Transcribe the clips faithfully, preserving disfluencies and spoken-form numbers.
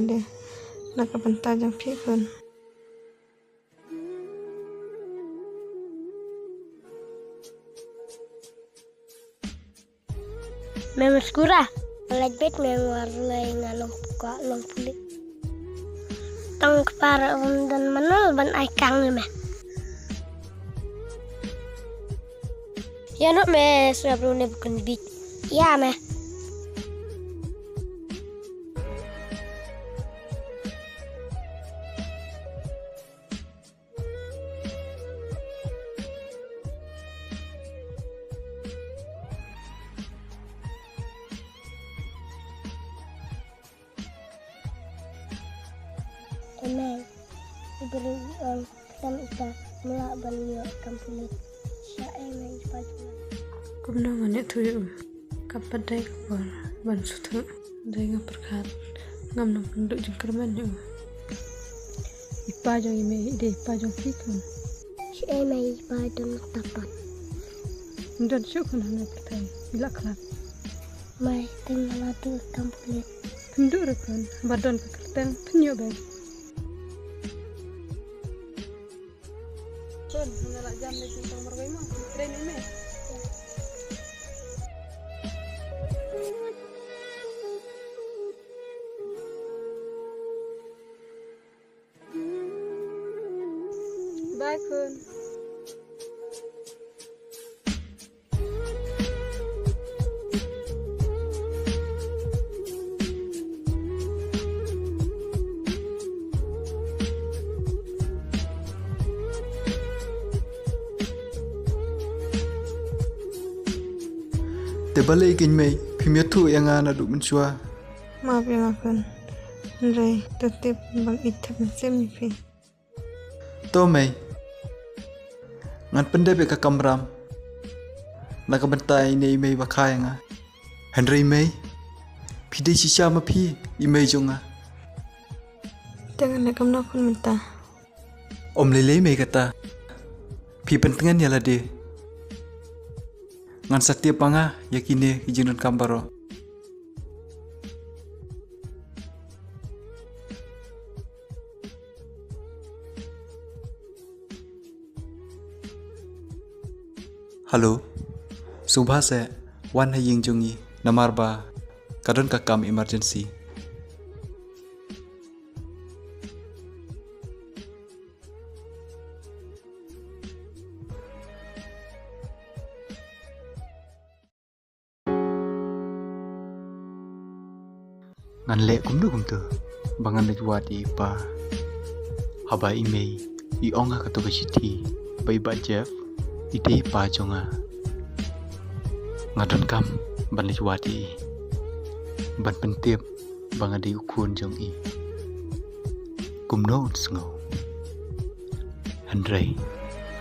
de na ka bynta jong phi khun. Me Maskura, lait bet me, nga lei nga long ka long pulit. Tang kpar um don manol ban ai kang me. Ïa no me sngap ru ne bukan bit. Ïa me. Amen. Ibrahim ong khlem ita mla ban ïoh kam pulit. Sha ai me ipa jong. Kumno ngan ïathuh ïa u? Ka pat dei ka por ban sngewthuh. Dei nga pyrkhat ngam nang pynduh jingkyrmen ïa u. Ipa jong i mei i dei ipa jong phi khun. Sha ai me ipa jong tapat. Ndon shu khun hangne pyrthei i la khlak. Mai teng la tu kam pulit. Pynduh re khun ba don ka kyrteng pynïoh bek. Khun, nga la jam le jingtong marwei mo. Train i me. Bye khun. Te balei kein mei, phim ïathuh ïa nga naduh mynshuwa? Map ïa nga khun. Hynrei to tip ba nga ïeit thep mynsiem ïa phi. To mei, ngan pyndep ïa ka kamram na ka bynta ine i mei ba kha ïa nga. Hynrei mei, phi dei shisha ma phi i mei jong nga. Te ngan leh kumno khun mynta? Ym lei lei mei kata. Phi pyntngen ïa lade. Ngan sa tip ma nga ïa kine ki jingdonkam baroh. Hello. Sngewbha seh wan ha ïing jong ngi namar ba ka don ka kam emergency. Ngan leh kumno kumto ba ngan leit wad ïa i pa? Haba i mei i ong ha kato ka shithi ba i bah Jeff i dei i pa jong nga. Nga donkam ban leit wad ïa i ban pyntip ba nga dei u khun jong i. Kumno un sngew? Hynrei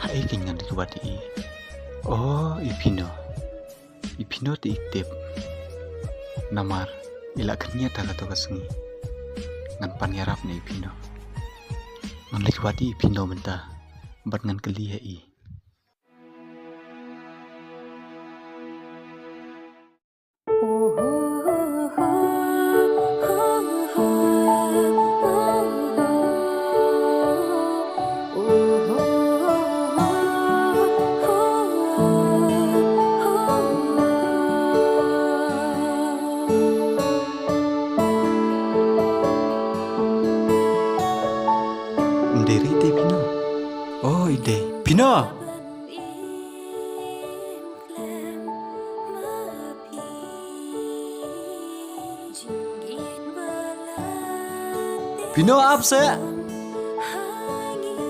haei kein ngan leit wad ïa i? O, i Phino. I Phino te i tip. Namar i la khynñiat ha kato ka sngi. Ngan pan ïarap na i Phino. Ngan leit wad ïa i Phino mynta bad ngan kylli ha i. Ym dei re i dei Phino? O, i dei Phino. Phino, ap seh.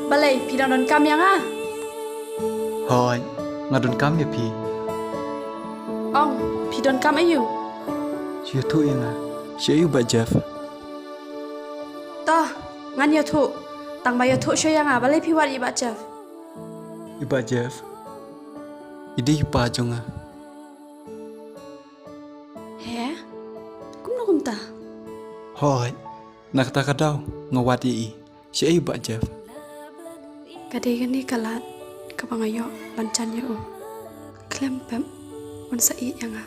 Balei phi dang donkam ïa nga? Hooid, nga donkam ïa phi. Ong, phi donkam aïu? Shu ïathuh ïa nga shaei u bah Jeff. To, ngan ïathuh. Tang ba ïathuh shuwa ïa nga, balei phi wad ïa i bah Jeff? I bah Jeff i dei i pa jong nga. He? Kumno kumta? Hooid, na kata ka daw nga wad ïa i shaei u bah Jeff. Ka dei kane ka lad kaba nga ïoh ban jan ïa u. Khlem pep un sa ïeit ïa nga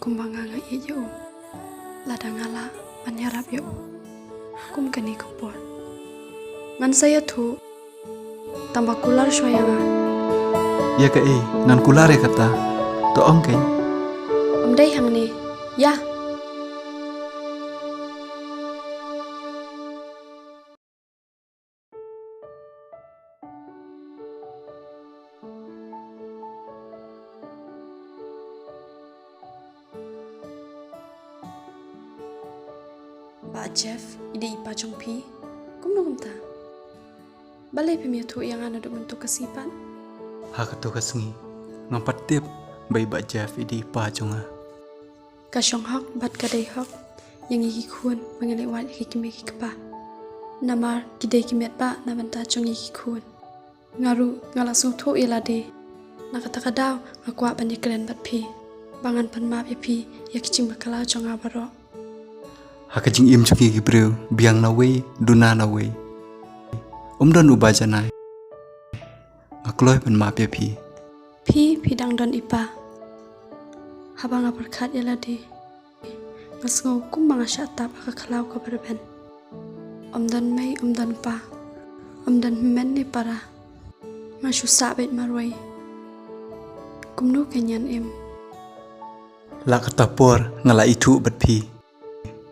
kumba nga nga ïeit ïa u. Lada nga lah ban ïarap ïa u. Kum kane ka por ngan sa ïathuh. Tang ba kular shuwa ïa nga. Ïa kaei ngan kular ïa kata? To ong kein. Ym dei hangne. Ïa. Bah Jeff i dei i pa jong phi? Kumno kumta? Balei phim ïathuh ïa nga naduh mynta ka sngi pat? Ha kato ka sngi ngam pat tip ba i Bah Jeff i dei i pa jong nga. Ka shong hok bad ka dei hok ïa ngi ki khun ba ngi leh wad ïa ki kmie ki kpa. Namar ki dei ki met bah na bynta jong ngi ki khun. Nga ruh nga la sngewthuh ïa lade. Na kata ka daw nga kwah ban ïakren bad phi ba ngan pan map ïa phi ïa ki jingbakla jong nga baroh. Ha ka jingim jong ki briew biang na wei duna na wei. Um don uba janai. Nga kloi ban map ïa phi. Phi phi dang don i pa. Haba nga pyrkhat ïa lade nga sngew kumba nga shah tap ha ka khlaw kaba rben. Ym don mei ym don pa, ym don hynmen ne para. Nga shu sah beit marwei. Kumno ka ñian im. La kata por nga la ithuh bad phi.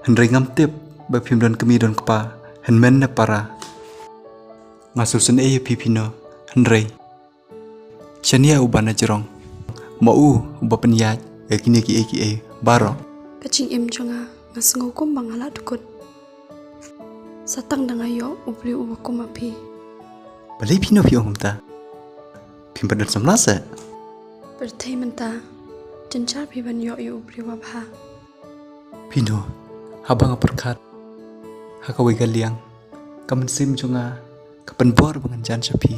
Hynrei ngam tip ba phim don kmie don kpa hynmen ne para. Nga sngewsynei ïa phi phi no hynrei shania uba na jrong? Ma u uba pynïaid ïa kine kiei kiei baroh. Ka jingim jong nga nga sngew kumba nga la dkut. Sa tang da nga ïoh u briew uba kum ma phi. Balei phi no phi ong kumta? Phim pat don samla se. Pyrthei mynta jynjar phi ban ïoh ïa u briew uba bha. Phi no haba nga pyrkhat ha kawei ka liang ka mynsiem jong nga ka pynbor ba ngan jan sha phi.